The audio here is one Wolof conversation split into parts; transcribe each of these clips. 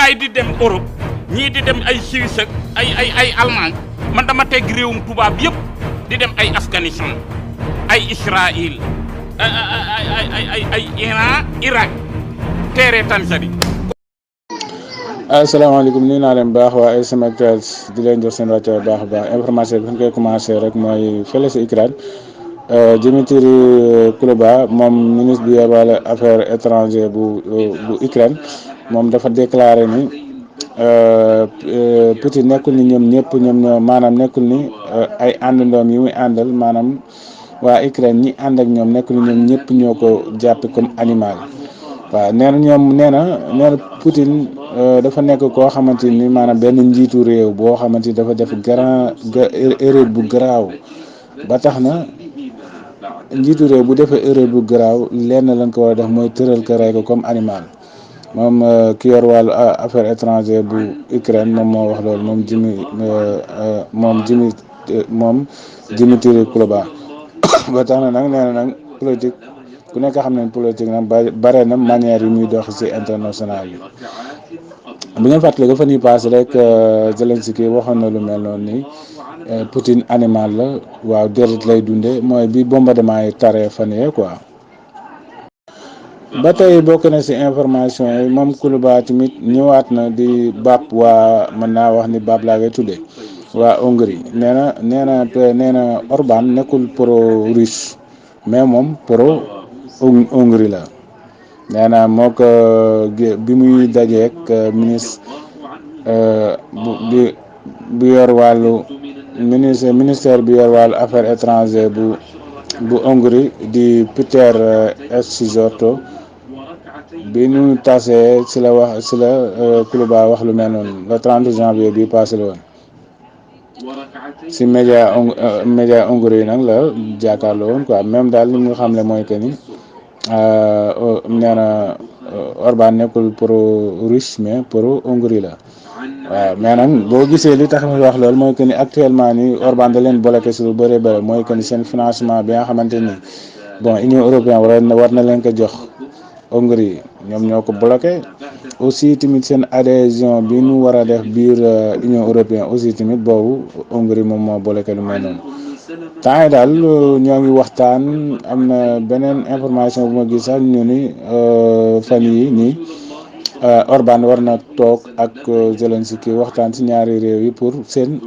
yi di dem Europe ñii di dem ay Suisse ak ay Allemagne man dama teg réewum tubaab yëpp di dem ay Afghanistan ay Israël ay Iran Irak teere Tanzanie. asalaamaaleykum nuyu naa leen baax waa ASM Actuel di leen jox seen wàcc baax a baax information bi fi ñu koy commencé rek mooy fële si Ukraine Dmitry Kuleba moom ministre bi yor wàllu affaires étrangères bu Ukraine moom dafa déclaré ni Poutine nekkul ni ñoom ñoo maanaam nekkul ni ay àndandoom yi muy àndal maanaam waa Ukraine ñi ànd ak ñoom nekkul ni ñoom ñëpp ñoo ko jàppe comme animal. waaw nee na Poutine dafa nekk koo xamante ni maanaam benn njiitu réew boo xamante ni dafa def erreur bu garaaw ba tax na njiitu réew bu defee erreur bu garaaw lenn lañ ko war a def mooy tëral ko rey ko comme animal moom ki yor wàllu affaire étrangère bu Ukraine moom moo wax loolu moom Dmitry Kuleba ba tax na nag nee na nag politique. ku nekk xam ne politique nag bare na manière yi muy dox ci international bi ngeen fàttali ko fan yii passé rek Zelensky waxoon na lu mel noonu ni Poutine animal la waaw déedéet lay dunde mooy bi bombardement yi taree fan yee quoi. ba tey bokk na ci information yi moom Kuleba tamit ñëwaat na di baab waa mën naa wax ni baab laa koy tuddee waa Hongrie nee na Orban nekkul pro russe mais moom pro Hongrie la nee na moo ko bi muy dajeek ministre bu yor wàllu ministère bi yor wàllu affaires étrangères bu Hongrie di Péter Szijjártó bi ñu tasee si la Kuleba wax lu mel noonu le 30 janvier bi passé la woon si média Hongrie nag la jàkkaarloo woon quoi même daal li nga xam ne mooy que ni nee na Orban nekkul pro russe mais pro Hongrie la waaw mais nag boo gisee li tax ma wax loolu mooy que ni actuellement ni Orban da leen bloqué si lu bëri bëri mooy que ni seen financement bi nga xamante ni bon Union européenne war na leen ko jox Hongrie ñoom ñoo ko bloqué aussi tamit seen adhésion bi ñu war a def biir Union européenne aussi tamit boobu Hongrie moom moo bloqué lu mel noonu. temps yi daal ñoo ngi waxtaan am na beneen information bu ma gis sax ñu ni fan yi nii Orban war na toog ak Zelensky waxtaan ci ñaari réew yi pour seen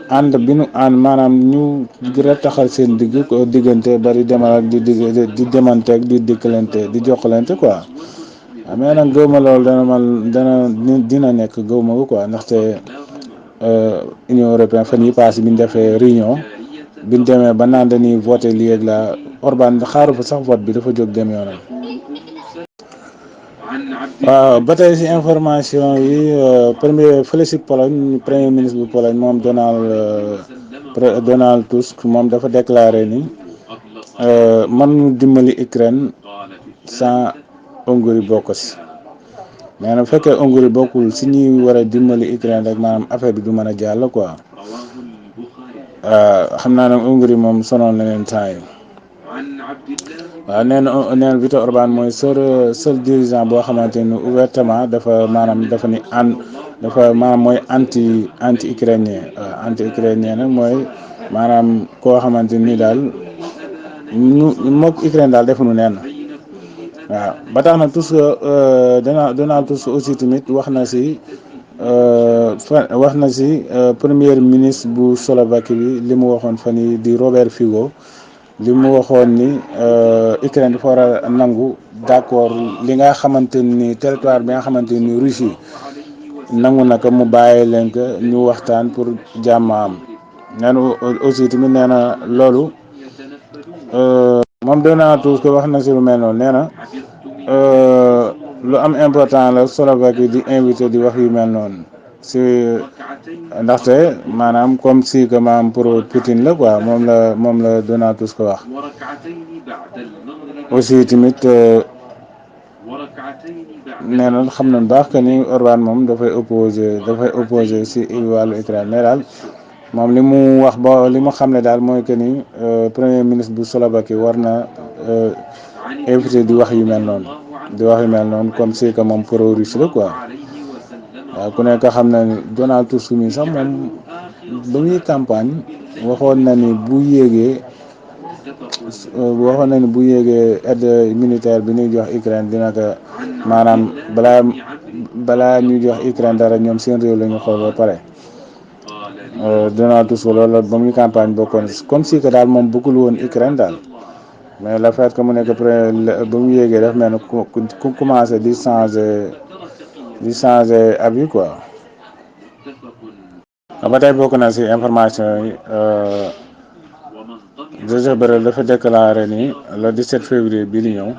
ànd bi nu ànd maanaam ñu taxal seen diggante bari demal ak di demanteeg di dikkalante di jokkalante quoi mais nag gëwma loolu dina nekk gëwma ko quoi ndaxte Union européenne fan yi passé bi ñu defee réunion bi ñu demee ba naan dañuy voté lii ak la Orban xaaru fa sax vote bi dafa jóg dem yoonam. waaw ba tey ci information yi fële ci Pologne premier ministre bu Pologne moom Donald Tusk moom dafa déclaré ni man dimbali Ukraine sans Hongrie bokk ci. mais nag bu fekkee Hongrie bokkul si ñuy war a dimbali Ukraine rek maanaam affaire bi du mën a jàll quoi xam naa ne Hongrie moom sonal na leen temps yi waaw nee na Viktor Orban mooy seul dirigeant boo xamante ni ouvertement dafa ni dafa maanaam mooy anti ukrainien waaw anti ukrainien nag mooy maanaam koo xamante ni daal mook Ukraine daal defuñu neen waaw ba tax na Tusk Donald Tusk aussi tamit wax na si premier ministre bu Slovaquie bi li mu waxoon fan yi di Robert Fico li mu waxoon ni Ukraine dafa war a nangu d'accord li nga xamante ni territoire bi nga xamante ni Russie nangu na ko mu bàyyi leen ko ñu waxtaan pour jàmm am nee na aussi tamit nee na loolu moom Donald Tusk wax na si lu mel noonu nee na lu am important la Slovaquie di invité di wax yu mel noonu si ndaxte maanaam comme si que maanaam pour Poutine la quoi moom la Donald Tusk wax aussi tamit nee na xam nañ baax que ni Orban moom dafay opposé si wàllu Ukraine mais daal moom li mu wax ba li mu xam ne daal mooy que ni premier ministre bu Slovaquie war na invité di wax yu mel noonu di wax yu mel noonu comme si que moom pro-russe la quoi. waaw ku nekk xam na ni Donald Tusk mi sax moom ba muy campagne waxoon na ni bu yéegee aide militaire bi ñuy jox Ukraine dina ko maanaam balaa ñuy jox Ukraine dara ñoom seen réew la ñu xool ba pare. Donald Tusk loolu la ba muy campagne bokkoon comme si que daal moom bëggul woon Ukraine daal mais le fait que mu nekk ba mu yéegee daf mel ne ku commencé di changer avis quoi. ba tey bokk na si information yi Joseph Borrell dafa déclaré ni le 17 février bii di ñëw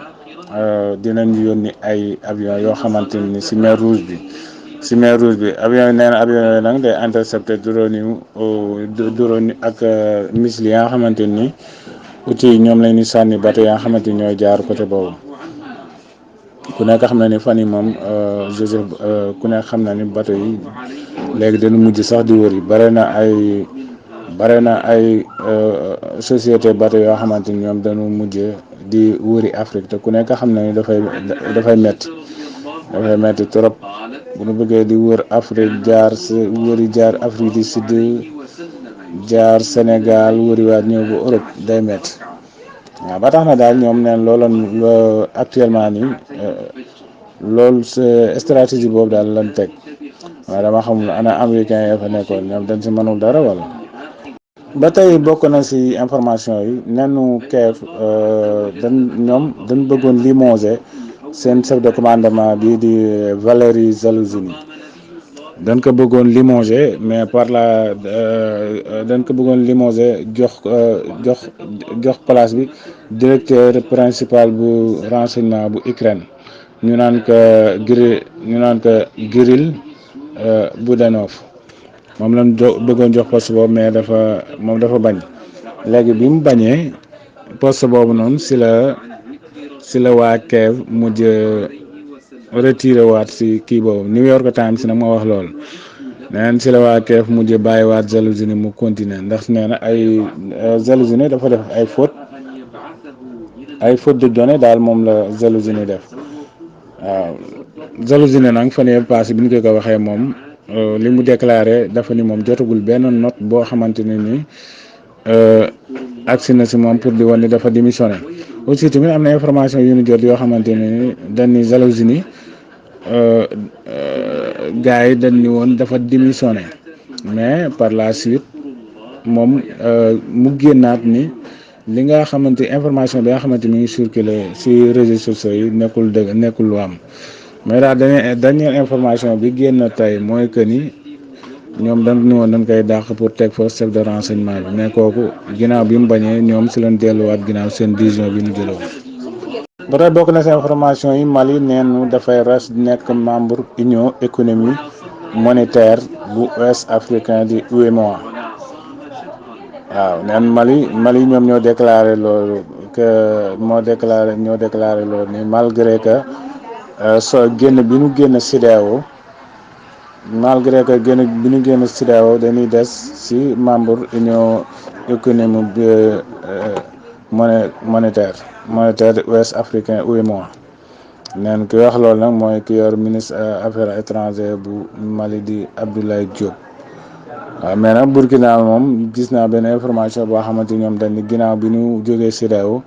dinañ yónni ay avion yoo xamante ni si mer Rouge bi avion yi nee na avion yooyu nag day intercepté drone ak missile yi nga xamante ni outils yi ñoom lañ ni sànni bateau yaa nga xamante ni ñooy jaar côté boobu. ku nekk xam na ni fan yi moom Joseph ku nekk xam na ni bateau yi léegi dañu mujj sax di wër yi bare na ay société bateau yoo xamante ni ñoom dañu mujj di wëri Afrique te ku nekk xam na ni dafay metti trop bu ñu bëggee di wër Afrique jaar Afrique du Sud jaar Sénégal wëri waat ñëw bu Europe day metti waaw ba tax na daal ñoom neen loolu actuellement nii loolu stratégie boobu daal lan teg waaye dama xamul ana américain ya fa nekkoon ñoom dañ si mënul dara wala. ba tey bokk na si information yi nenu Kiev dañ bëggoon limoger seen chef de commandement bii di Valéry Zaluzhny dañ ko bëggoon limoger mais dañ ko bëggoon limoger jox place bi directeur principal bu renseignement bu Ukraine ñu naan ko Kirill Budanov moom lañ bëggoon jox poste boobu mais dafa bañ léegi bi mu bañee poste boobu noonu si la waa Kiev mujj retiré waat si kii boobu New York Times nag moo wax loolu neen si la waa Kiev mujj bàyyiwaat Zaluzhny mu continuer ndax nee na ay Zaluzhny dafa def ay faute de données daal moom la Zaluzhny def waaw Zaluzhny nag fan yii passé bi ñu ko waxee moom li mu déclaré dafa ni moom jotagul benn note boo xamante ne ni agsi na si moom pour di wane ni dafa démissionné aussi tamit am na information yu ñu jot yoo xamante ne ni dañ ni Zaluzhny gars yi dañ ni woon dafa démissionné mais par la suite moom mu génnaat ni li nga xamante information bi nga xamante mi ngi circulé si réseaux sociaux yi nekkul lu am mais daal dernière information bi génn tey mooy que ni ñoom dañ ni woon dañ koy dàq pour teg fa chef de renseignement bi mais kooku ginnaaw bi mu bañee ñoom si leen delluwaat ginnaaw seen décision bi ñu jëloon. ba tey bokk na si information yi Mali neenu dafay res nekk membre union économie monétaire bu ouest africain di UEMOA waaw neen Mali ñoom ñoo déclaré loolu ñoo déclaré loolu ni malgré que génn bi ñu génn CEDEAO dañuy des ci membre union économique monétaire ouest africain UEMOA neen ki wax loolu nag mooy ki yor ministre affaires étrangères bu Mali di Abdoulaye Diop waaw mais nag Burkina moom gis naa benn information boo xamante ñoom dañ ni ginnaaw bi ñu jógee CEDEAO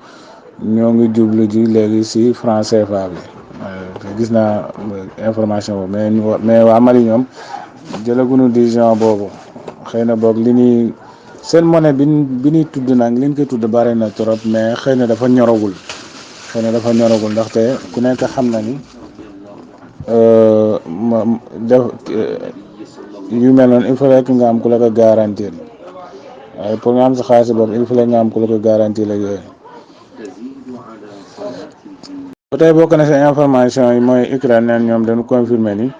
ñoo ngi jublu ji léegi ci franc CFA bi gis naa information boobu mais waa Mali ñoom jëlaguñu décision boobu xëy na boog li ñuy seen monnaie bi ñuy tudd nag li ñu koy tudd bari na trop mais xëy na dafa ñoragul ndaxte ku nekk xam na ni yu mel noonu il faut que nga am ku la ko garantir waaye pour nga am sa xaalis boobu il faut que nga am ku la ko garantir ak yooyu. ba tey bokk na si information yi mooy Ukraine neen ñoom dañu confirmer ni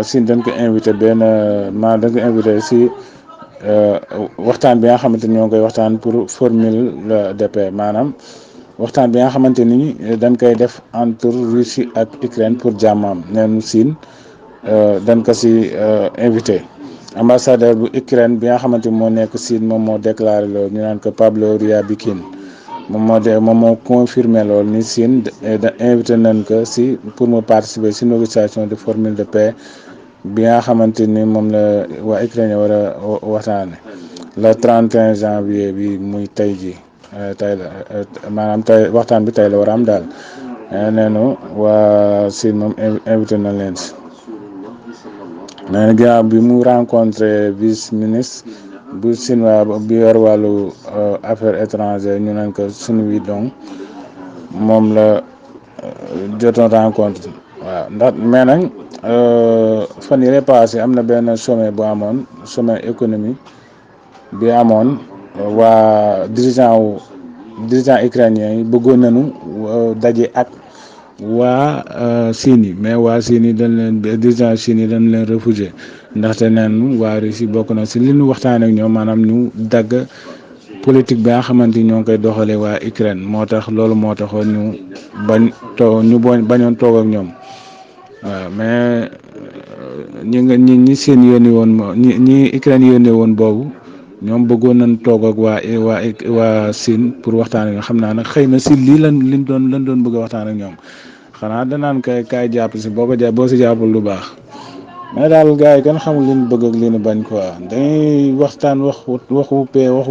Chine dañ ko invité si waxtaan bi nga xamante ni ñoo ngi koy waxtaan pour formule de paix maanaam waxtaan bi nga xamante ni dañ koy def entre Russie ak Ukraine pour jàmmam neen Chine dañ ko si invité ambassadeur bu Ukraine bi nga xamante ni moo nekk Chine moom moo déclaré loolu ñu naan ko Pablo Ryabikhin moom moo confirmé loolu ni Chine da invité nañ ko si pour mu participer si négociation de formule de paix bi nga xamante ni moom la waa Ukraine war a waxtaane le 31 janvier bi muy tey ji tey la maanaam tey waxtaan bi tey la war a am daal neenu waa Chine moom invité nañ leen si nee na ginnaaw bi mu rencontré vice ministre bu Chinois bi yor wàllu affaires étrangères ñu nañ ko Sun Weidong moom la jotoon rencontre waaw ndax mais nag fan yii passé am na benn sommet bu amoon sommet économie bi amoon waa dirigeant ukrainien yi bëggoon nañu daje ak waa Chine yi mais waa Chine yi dañ leen dirigeant Chine yi dañ leen refusé ndaxte neen waa Russie bokk na si li ñu waxtaan ak ñoom maanaam ñu dagg politique bi nga xamante ni ñoo ngi koy doxalee waa Ukraine moo tax loolu moo taxoon ñu bañoon toog ak ñoom waaw mais ñi seen yónni woon ñi Ukraine yónni woon boobu ñoom bëggoon nañ toog ak waa Chine pour waxtaan ak ñoom xam naa nag xëy na si lii liñ doon bëgg a waxtaan ak ñoom xanaa danaan kaay jàpp si boo si jàppul lu baax mais daal gars yi kenn xamul li ñu bëgg ak li ñu bañ quoi dañuy waxtaan waxu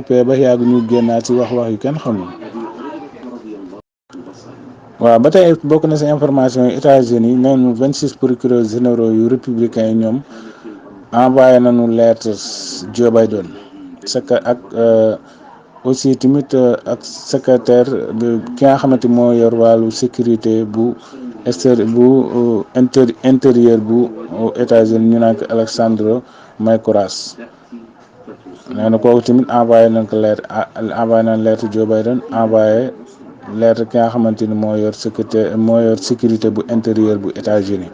pee ba yàgg ñu génnaat si wax yu kenn xamul. waaw ba tey bokk na si information yi États-Unis nee nañu 26 procureurs généraux yu républicains yi ñoom envoyé nañu lettre Joe Biden ak aussi tamit ak secrétaire ki nga xamante moo yor wàllu sécurité bu intérieur bu États-Unis ñu naan ko Alexandre Mayorkas nee na kooku tamit envoyé nañ lettre Joe Biden envoyé lettre ki nga xamante ni moo yor sécurité bu intérieur bu États-Unis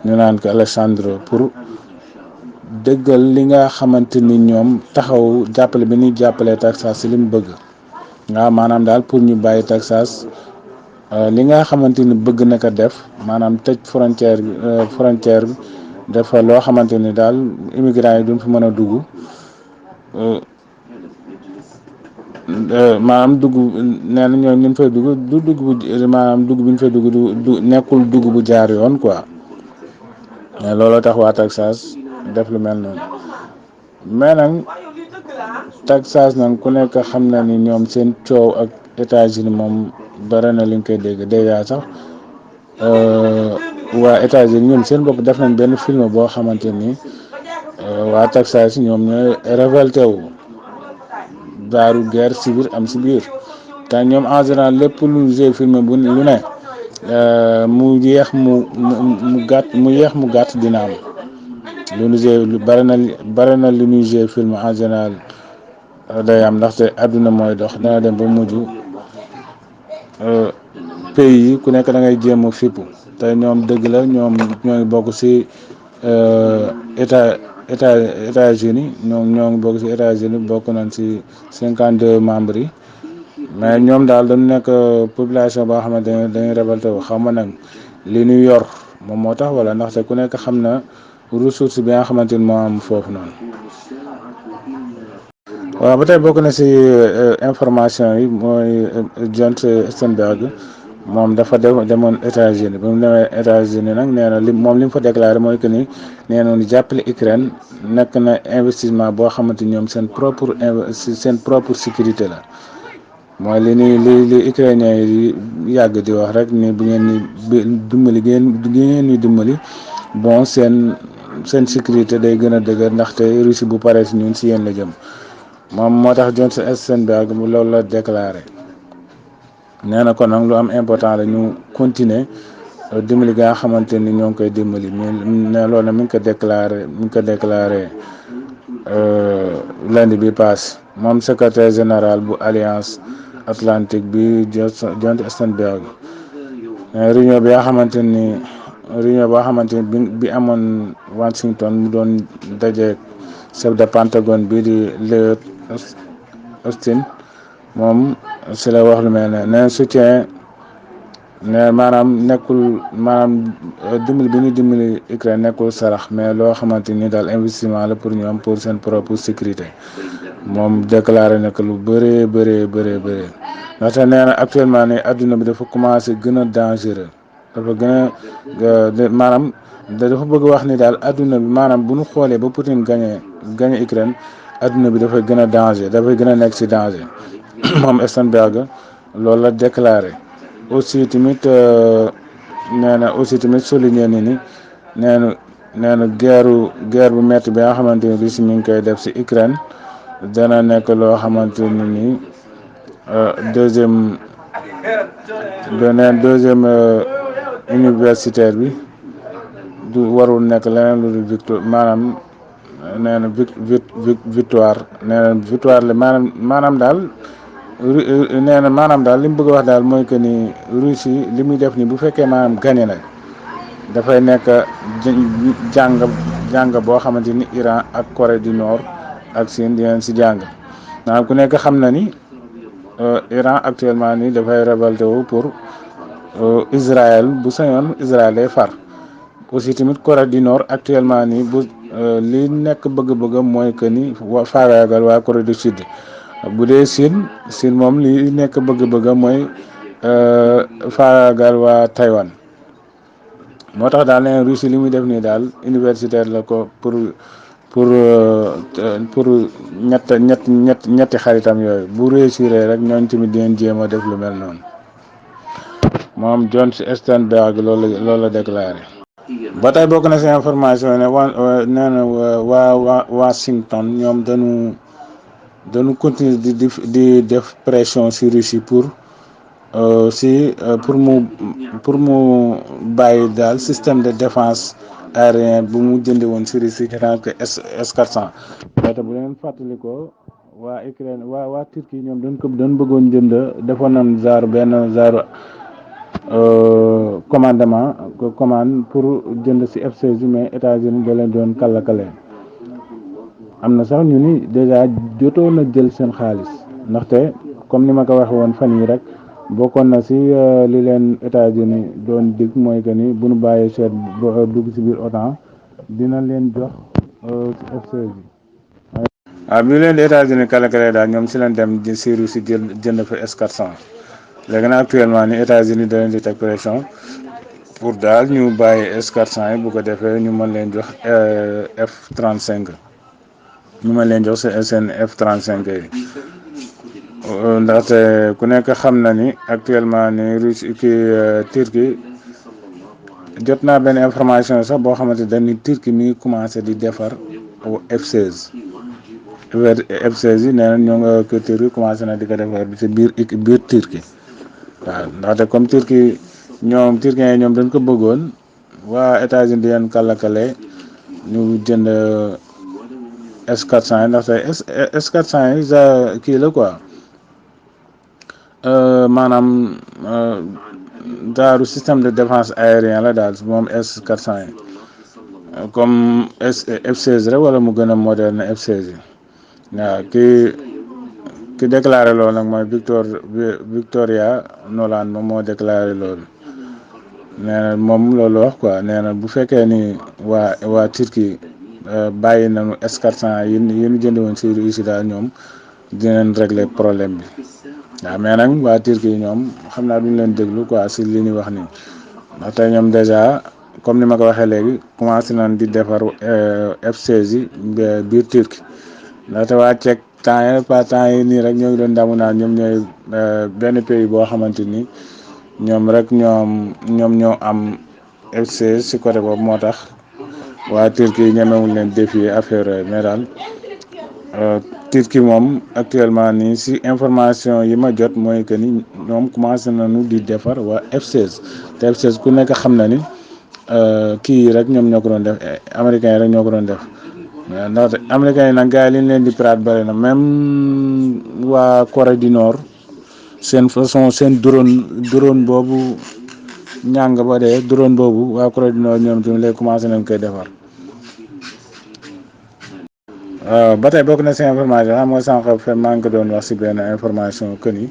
ñu naan ko Alexandre pour dëggal li nga xamante ni ñoom taxaw jàppale bi ñuy jàppale Texas si li mu bëgg nga maanaam daal pour ñu bàyyi Texas li nga xamante ni bëgg na ko def maanaam tëj frontière bi dafa loo xamante ni daal immigrants yi duñ fi mën a dugg maanaam dugg nee na ñooñu ñu fay dugg du dugg bu maanaam dugg bi ñu fay dugg du nekkul dugg bu jaar yoon quoi mais looloo tax waa Texas def lu mel noonu mais nag Texas nag ku nekk xam na ni ñoom seen coow ak États-Unis moom bare na li nga koy dégg déjà sax waa États-Unis ñoom seen bopp def nañ benn film boo xamante ni waa Texas ñoom ñooy révolté wu daaru guerre civile am si biir te ñoom en général lépp lu jeu film bu lu ne mu yéex mu gàtt dina am lu ñu jeu lu bare na lu ñuy jeu film en général day am ndaxte àdduna mooy dox dana dem ba mujj pays yi ku nekk da ngay jéem a fippu te ñoom dëgg la ñoom ñoo ngi bokk si États-Unis ñoo ngi bokk si États-Unis bokk nañ si 52 membres yi mais ñoom daal dañu nekk population boo xamante ne dañuy révolté wu xam nga nag li ñu yor moom moo tax wala ndaxte ku nekk xam na ressource bi nga xamante ni moo am foofu noonu. waaw ba tey bokk na si information yi mooy John Stoltenberg moom dafa demoon États-Unis ba mu demee États-Unis nag nee na li mu fa déclaré mooy que ni nee na jàppale Ukraine nekk na investissement boo xamante ni ñoom seen propre sécurité la mooy li ukrainien yi yàgg di wax rek ni bu ngeen ni dimbali ngeen ni dimbali bon seen sécurité day gën a dëgër ndaxte Russie bu paree si ñun si yéen la jëm. moom moo tax John Stoltenberg loolu la déclaré nee na kon nag lu am important la ñu continuer dimbali nga xamante ni ñoo ngi koy dimbali mais loolu nag mi ngi ko déclaré lundi bi paase moom secrétaire général bu Alliance Atlantique bi John Stoltenberg réunion boo xamante ni bi amoon Washington mu doon daje chef de Pentagone bi di Lloyd Austin moom si la wax lu mel ne soutien ne maanaam dimbali bi ñu dimbali Ukraine nekkul sarax mais loo xamante ni daal investissement la pour ñoom pour seen propre sécurité moom déclaré na que lu bëree ndaxte nee na actuellement ne adduna bi dafa commencé gën a dangereux dafa gën a maanaam dafa bëgg wax ni daal adduna bi maanaam bu ñu xoolee ba Poutine gagné Ukraine adduna bi dafay gën a danger dafay gën a nekk ci danger moom Stoltenberg loolu la déclaré aussi tamit nee na aussi tamit souligné ni nee na guerre bu metti bi nga xamante ni Russie mi ngi koy def ci Ukraine dana nekk loo xamante ni deuxième universitaire bi du warul nekk leneen lu dul victoire maanaam nee na victoire nee na victoire la maanaam daal nee na maanaam daal li mu bëgg a wax daal mooy que ni Russie li muy def ni bu fekkee maanaam gagné na dafay nekk jàng boo xamante ni Iran ak Corée du Nord ak Chine dinañ ci jàng maanaam ku nekk xam na ni Iran actuellement nii dafay révolté wu pour Israël bu sañoon Israël day far aussi tamit Corée du Nord actuellement nii bu li nekk bëgg-bëggam mooy que ni faagaagal waa Corée du Sud bu dee Chine moom li nekk bëgg-bëggam mooy faagaagal waa Taïwan moo tax daal nee Russie li muy def nii daal universitaire la ko pour ñetti xaritam yooyu bu réussir rek ñooñ tamit dinañ jéem a def lu mel noonu moom John Stoltenberg loolu la déclaré. ba tey bokk na ci information ne nee na waa Washington ñoom dañu continuer di def pression sur Russie pour mu bàyyi daal système de défense aérien bu mu jëndi woon ci Russie ci tànk S-400 te bu leen fàttalikoo waa Ukraine waa Turquie ñoom dañ bëggoon jënd defoon nañ genre commande pour jënd ci F-16 mais États-Unis da leen doon kàllakale am na sax ñu ni déjà jotoon na jël seen xaalis ndaxte comme ni ma ko waxee woon fan yi rek bokkoon na ci li leen États-Unis doon dig mooy que ni bu nu bàyyee Suède dugg ci biir OTAN dina leen jox ci F-16 bi. waaw bi leen di États-Unis kàllakale daal ñoom ci leen dem ci Russie jënd fa S-400 léegi nag actuellement ni États-Unis da leen di teg pression pour daal ñu bàyyi S-400 yi bu ko defee ñu mën leen jox F-35 ñu mën leen jox seen F-35 yi ndaxte ku nekk xam na ni actuellement ni Russie Turquie jot naa benn information sax boo xamante dañ Turquie mi ngi commencé di defar F-16 F-16 yi nee na ñoo nga ko Turquie commencé na di ko defar bi ci biir Turquie waaw ndaxte comme Turquie turquiens yi ñoom dañ ko bëggoon waa États-Unis di leen kàllakale ñu jënd S-400 yi ndaxte S-400 yi kii la quoi maanaam daaru système de défense aérien la daal moom S-400 yi comme F-16 rek wala mu gën a moderne F-16 yi waaw ki déclaré loolu nag mooy Victoria Noland moom moo déclaré loolu nee na moom loolu wax quoi nee na bu fekkee ni waa Turquie bàyyi nañu S-400 yi ñu jënd woon ci Russie daal ñoom dinañ régler problème bi waaw mais nag waa Turquie ñoom xam naa duñ leen déglu quoi ci li ñuy wax nii ndaxte ñoom déjà comme ni ma ko waxee léegi commencé nañ di defar F-16 yi biir Turquie ndaxte waa Tchèque temps yi nii rek ñoo ngi doon damu naan ñoom ñooy benn pays boo xamante ni ñoom ñoo am F-16 ci côté boobu moo tax waa Turquie ñemewuñ leen défier affaire mais daal Turquie moom actuellement nii ci information yi ma jot mooy que ni ñoom commencé nañu di defar waa F-16 te F-16 ku nekk xam na ni kii yi rek ñoom ñoo ko doon def américains yi rek ñoo ko doon def ndaxte américains yi nag gars yi li ñu leen di piraat bëri na même waa Corée du Nord seen drone boobu ñàng ba dee drone boobu waa Corée du Nord ñoom tamit léegi commencé nañ koy defar. ba tey bokk na ci information xam nga sànq maa ngi ko doon wax ci benn information que ni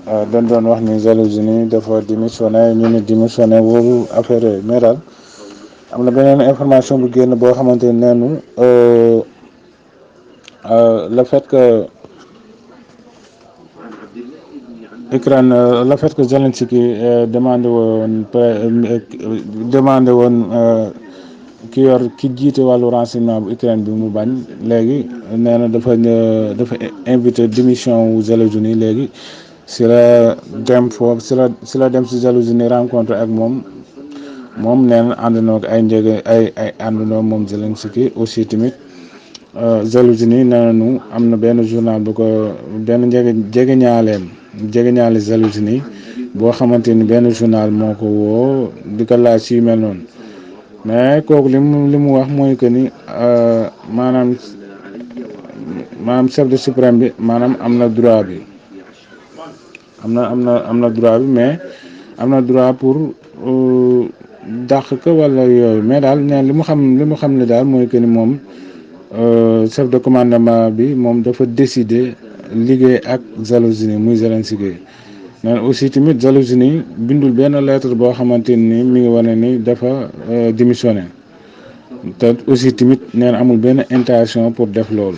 doon wax ni Zelensky dafa démissionné ñu ne démissionné boobu affaire yooyu mais daal am na beneen information bu génn boo xamante ne neenu le fait que Ukraine le fait que Zelensky demandé woon ki jiite wàllu renseignement bu Ukraine bi mu bañ léegi nee na dafa invité démission wu Zelensky léegi si la dem foofu si la dem si Zelensky rencontre ak moom nee na àndandoo ak ay àndandoo moom Zelensky aussi tamit Zelensky nee nañu am na benn journal bu ko benn jegeñaale Zelensky boo xamante ni benn journal moo ko woo di ko laaj si mel noonu mais kooku li mu wax mooy que ni maanaam chef de suprême bi maanaam am na droit bi am na droit bi mais am na droit pour dàq ko wala yooyu mais daal neen li mu xam ne daal mooy que ni moom chef de commandement bi moom dafa décider liggéey ak Zelensky muy Zelensky neen aussi tamit Zelensky bindul benn lettre boo xamante ni mi ngi wane ni dafa démissionné te aussi tamit nee na amul benn intention pour def loolu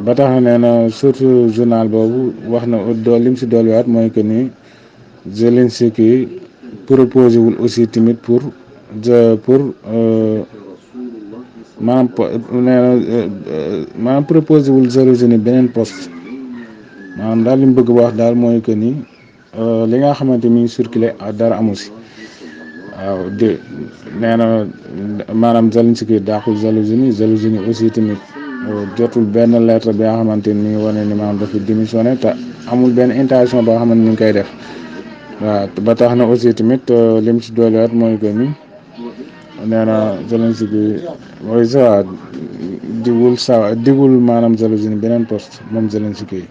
ba tax nee na surtout journal boobu wax na lim si dolliwaat mooy que ni Zelensky proposé wul aussi tamit pour maanaam proposé wul Zelensky beneen poste maanaam daal li mu bëgg wax daal mooy que ni li nga xamante mi ngi circulé dara amu si waaw de nee na maanaam Zelensky dàqul Zelensky aussi tamit jotul benn lettre bi nga xamante ni mi ngi wane ni maanaam dafa démissionné te amul benn intention boo xamante ni ngi koy def waaw ba tax na aussi tamit lim si doolewaat mooy que ni nee na Zelensky mooy ça digul maanaam Zelensky beneen poste moom Zelensky.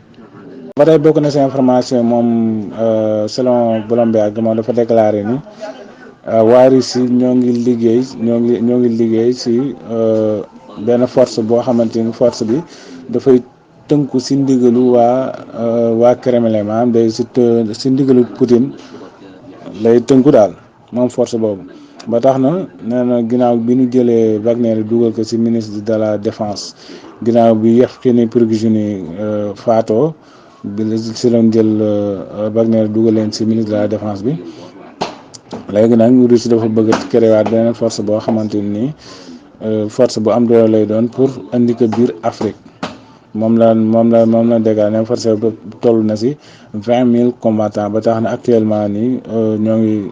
ba tey bokk na si information moom selon Bloomberg moom dafa déclaré ni waa Russie ñoo ngi liggéey si benn force boo xamante ni force bi dafay tënku si ndigalu waa Kremlin maanaam day si ndigalu Poutine lay tënku daal moom force boobu ba tax na nee na ginnaaw bi ñu jëlee Wagner dugal ko si ministre de la défense ginnaaw bi Yevgeny Prigojine faatoo bi la si doon jël Wagner dugal leen si ministre de la défense bi léegi nag Russie dafa bëgg a créer beneen force boo xamante ni force bu am doole lay doon pour indi ko biir Afrique moom la dégal ne force bu toll na si 20,000 combattants ba tax na actuellement nii ñoo ngi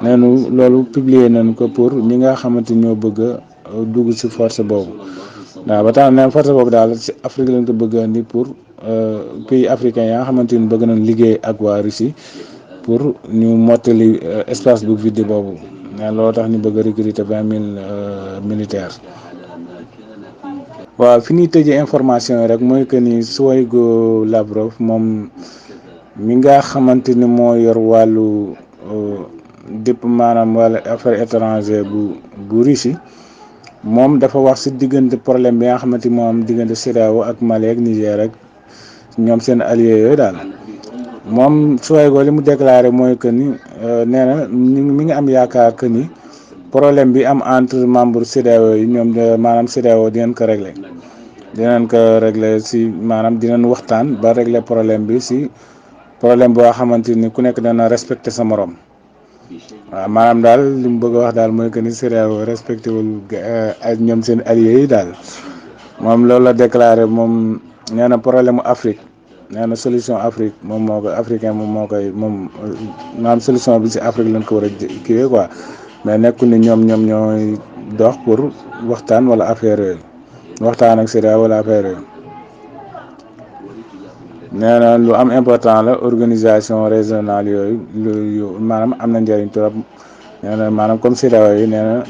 neenu loolu publier nañ ko pour ñi nga xamante ñoo bëgg a dugg si force boobu waaw ba tax na force boobu daal si Afrique lañ ko bëgg a indi pour pays africains yi nga xamante ni bëgg nañ liggéey ak waa Russie pour ñu mottali espace bu vide boobu mais loolu tax ñu bëgg a recruter 20,000 militaires. waaw fi ñuy tëjee information yi rek mooy que ni Sergey Lavrov moom mi nga xamante ni moo yor wàllu maanaam wàllu affaires étrangères bu Russie moom dafa wax si diggante problème bi nga xamante ni moo am diggante CEDEAO ak Mali ak Niger ak ñoom seen alliés yooyu daal. moom Sergey li mu déclaré mooy que ni nee na mi ngi am yaakaar que ni problème bi am entre membre CEDEAO yi ñoom maanaam CEDEAO dinañ ko régler si maanaam dinañ waxtaan ba régler problème bi si problème boo xamante ni ku nekk dana respecté sa morom waaw maanaam daal li mu bëgg a wax daal mooy que ni CEDEAO respecté wul ak ñoom seen alliés yi daal moom loolu la déclaré moom nee na problème mu Afrique. nee na solution Afrique moom moo koy africain moom maanaam solution bi si Afrique lañ ko war a kiiwee quoi mais nekkul ni ñoom ñooy dox pour waxtaan wala affaire yooyu waxtaan ak CEDEAO wala affaire yooyu nee na lu am important la organisation régionale yooyu maanaam am na njëriñ trop nee na maanaam comme CEDEAO yi nee na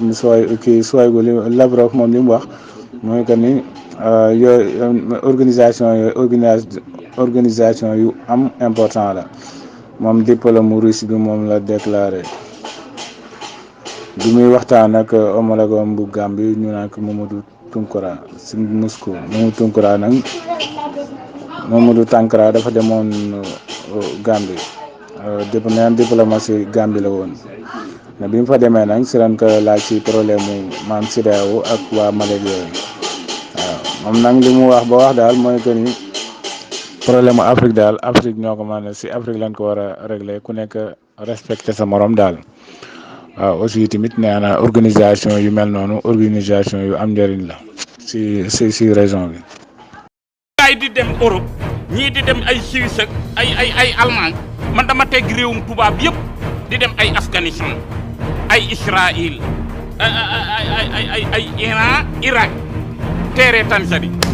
Lavrov moom li mu wax mooy que ni organisation yu am important la moom diplôme russe bi moom la déclaré bi muy waxtaan ak homologue bu Gambie ñu naan ko Mamadou Tunkara si Moscou Mamadou Tunkara dafa demoon Gambie neen diplomatie Gambie la woon mais bi mu fa demee nag si lañ ko laaj ci problème mu maam CEDEAO ak waa Mali yooyu moom nag li mu wax ba wax daal mooy que ni problème mu Afrique daal Afrique ñoo ko mën a si Afrique lañ ko war a régler ku nekk respecté sa morom daal waaw aussi tamit nee na organisation yu mel noonu organisation yu am njëriñ la si région bi. gaay di dem Europe ñii di dem ay Suisse ak ay Allemagne man dama teg réewum tubaab yëpp di dem ay Afghanistan ay Israël ay Iran Irak teere Tanzanie